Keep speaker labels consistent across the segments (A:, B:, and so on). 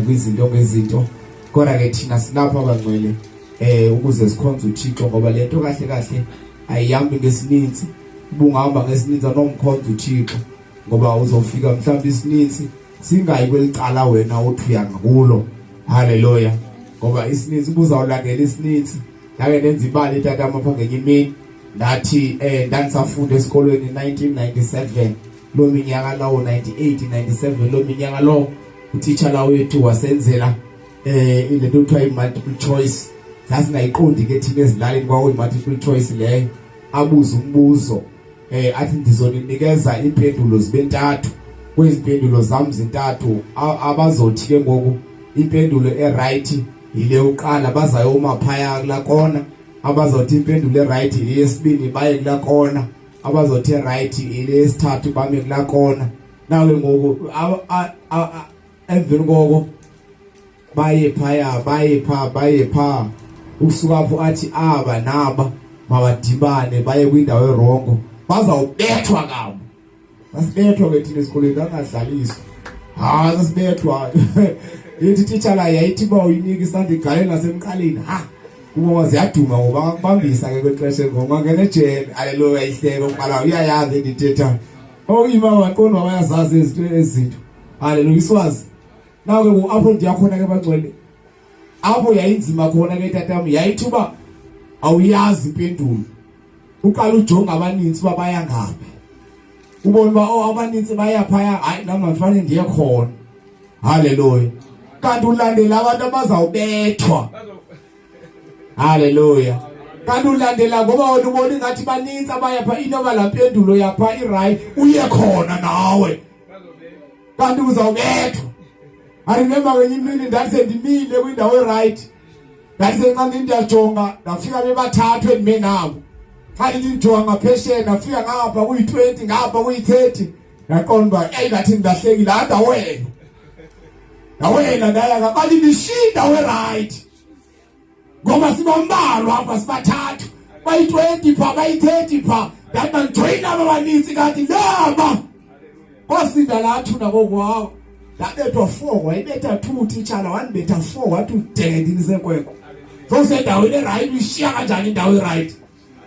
A: Kwizinto ngezinto, kodwa ke thina silapha bangcwele ukuze sikhonze uThixo, ngoba lento kahle kahle ayihambi ngesininzi. Ubungahamba ngesininzi anomkhonza uThixo, ngoba uzofika mhlawumbe isininzi singayi kwelicala wena uthi uya ngakulo. Haleluya. Ngoba isininzi ubuzawulandela isininzi. Ndake ndenza ibali tata apha ngenye imini, ndathi ndandisafunda esikolweni 1997, loo minyaka lawo, 98 97, loo minyaka lowo, utitshala wethu wasenzela le nto kuthiwa i-multiple choice. Sasingayiqondi ke thina ezilalini kwakuyi-multiple choice leyo. Abuze umbuzo, athi ndizoninikeza iimpendulo zibe ntathu, kwezi mpendulo zam zintathu, abazothi ke ngoku impendulo e-right yile yokuqala bazayoma phaya kulaa kona, abazothi impendulo e-right yile yesibini baye kulaa kona, abazothi e-right yile yesithathu bame kulaa kona. Nawe ngoku emveni koko baye phaya, baye pha, baye pha, usuka apho athi aba naba mabadibane baye kwindawo e-wrong, bazawubethwa kabo. Sasibethwa ke thina esikolweni, angadlaliswa. Ha, sasibethwa. Ithi titshala yayithi uba uyinika isandla igale nasemqaleni, ha, kuba ziyaduma ngoba akubambisa ke kwexesha ngoba ungangena ejele. Haleluya. Ihleko uqala uyayazi endithethayo. Oh, ima waqonda bayazazi izinto ezinto. Haleluya. Iswazi nawe ke apho ndiya khona ke bangcwele, apho yayinzima khona ke tatam, yayithi uba awuyazi impendulo uqala ujonga abaninzi uba baya ngaphi, ubone uba oh, abaninzi baya phaya, hayi nam mandifane ndiye khona. Haleluya. Kanti ulandela abantu abazawubethwa. Haleluya. Kanti ulandela ngoba wena ubona ingathi baninzi abaya pha, inoba laa mpendulo yapha i-right, uye khona nawe, kanti uzawubethwa. I remember ngenye imini ndandisendimile kwindawo e-right, ndandisenqanda ndiyajonga, ndafika bebathathu endime nabo. Xa ndithi ndijonga ngaphesheya, ndafika ngapha kuyi-20, ngapha kuyi-30. Ndaqonda uba eyi, ngathi ndilahlekile. Hayi, ndawela, ndawela, ndaya kanti ndishiya indawo e-right, ngoba sibambalwa apha, sibathathu, bayi-20 pha, bayi-30 pha. Ndathi mandijoyina aba banintsi, kanti naba kwasinda laa thuna kokwabo. Ndabethwa 4, wayibetha 2 titshala, wandibetha 4, wathi udenge ndini senkwenkwe, sowusendaweni e-right, uyishiya kanjani indawo e-right?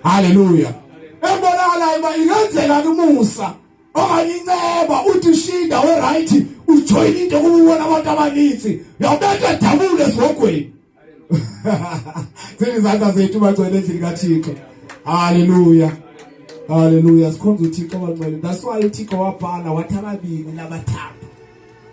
A: Haleluya. Ebonakalayo uba ingenzeka kumusa okanye inceba, uthi ushiya indawo e-right ujoyina into kuba ubona abantu abaninzi, uyawubethwa dabule esihogweni. Zini izandla zethu bangcwele endlini kaThixo. Haleluya, haleluya. Sikhonza uThixo bangcwele. That's why uThixo wabhala wathi ababini nabathathu,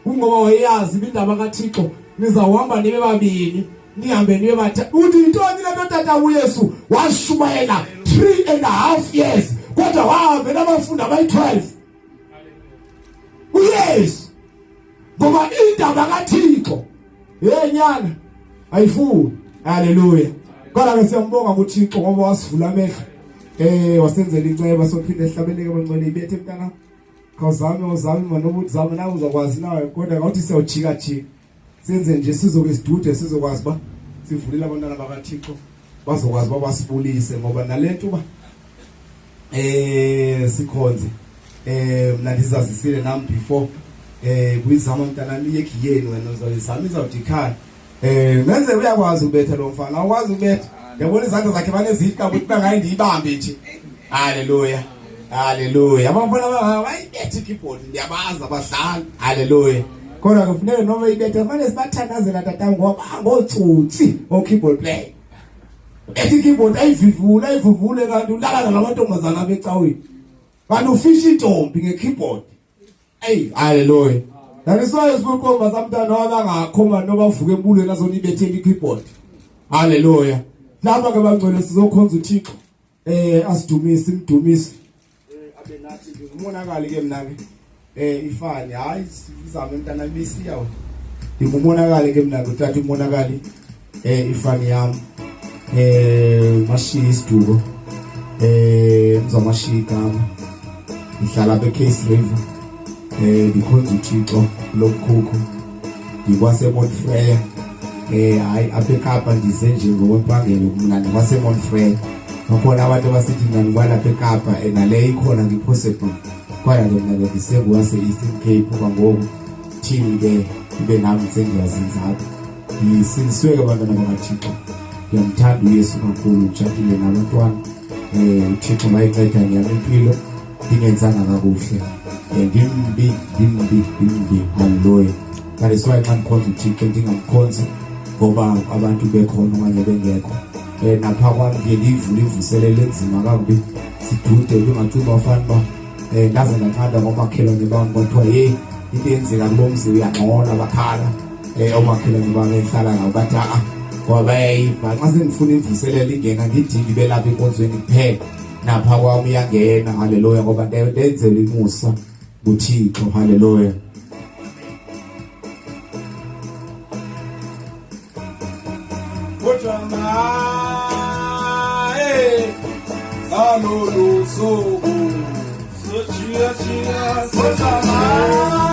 A: kungoba wayeyazi indaba kaThixo, nizawuhamba nibe babini, nihambe nibe bathathu. Uthi yintoni le nto tata uYesu washumayela 3.5 years kodwa wahambe nabafundi abayi-12 uYesu? Ngoba indaba kaThixo yenyana ayifuni. Haleluya. Kodwa ke siyambonga kuThixo ngoba wasivula amehlo, wasenzela inceba. Sophinde sihlabeleke bangcwele. Ibethe mntana, khawuzame, uzame manje ukuthi zame nawe uzakwazi nawe, kodwa kawuthi siyawujika jika senze nje, sizoke sidude, sizokwazi ba sivulile abantwana bakaThixo bazokwazi uba basibulise, ngoba nalento uba sikhonze mna ndizazisile nami before kuyizama mntanami iye egiyeni, wena uzoyizama, izawuthi ikhaya. Ngenze uyakwazi ukubetha lo mfana, awukwazi ukubetha, yabona izandla zakhe baneziqa ukuthi bangayi ndiyibambe nje. Haleluya, haleluya. Abafana bayibetha i-keyboard, ndiyabazi abadlali. Haleluya. Kodwa kufuneka noma ibetha fanele sibathandazela tata, ngoba bangootsotsi o-keyboard player. Ethi i-keyboard ayivivule, ayivuvule, kanti ulala nalamantombazana abecaweni, kanti ufisha intombi nge-keyboard. Eyi, haleluya. That is why sibukomba samntana wabangakho mani noba uvuka embulweni azonibethela i-keyboard. Haleluya. Lapha ke bangcwele sizokhonza uThixo, asidumise, imdumise, abe nathi. Ngingumonakali ke mina ke, ifani hayi sizame mntana misiya wena. Ndingumonakali ke mina, ngutata umonakali, ifani yami Mashiya isiduko, mzamashiya igama. Ngihlala be-Case River, ndikhonza uThixo lomkhukhu, ndikwase-Mount Frere. Hayi, apha eKapa ndize nje ngokwempangelo, mna ndikwase-Mount Frere. Bakhona abantu abasithi mna ndikwalapha eKapa, naleyo ikhona ngi-possible, kodwa ke mna ke ndisengowase-Eastern Cape kwangoku. Thini ke Ibe nam sendiyazinza apha. Ndisindisiwe ke bantwana bakaThixo. Ndiyamthanda uYesu kakhulu, nditshatile nabantwana. UThixo wayinceda ngeyam impilo ndingenzanga kakuhle. Ndimbi, ndimbi, ndimbi. Haleluya. That is why xa ndikhonza uThixo ndingamkhonzi ngoba abantu bekhona okanye bengekho. Napha kwam ndiye ndiyivule ivuselele enzima kakubi, sidude kungacinga bafana uba ndaze ndanqanda ngomakhelwane bam, kwathiwa yeyi into eyenzeka kulo mzi uyangxola, bakhala omakhelwane bam endihlala ngabo, bathi a-a, ngoba bayayiva xa sendifuna imvuselelo ingena, ndidingi belapha enkonzweni kuphela, napha kwam iyangena. Haleluya, ngoba ndenzela imusa nguThixo. Haleluya.
B: Kodwa maye ngalolu suku sojika jika, kodwa maye.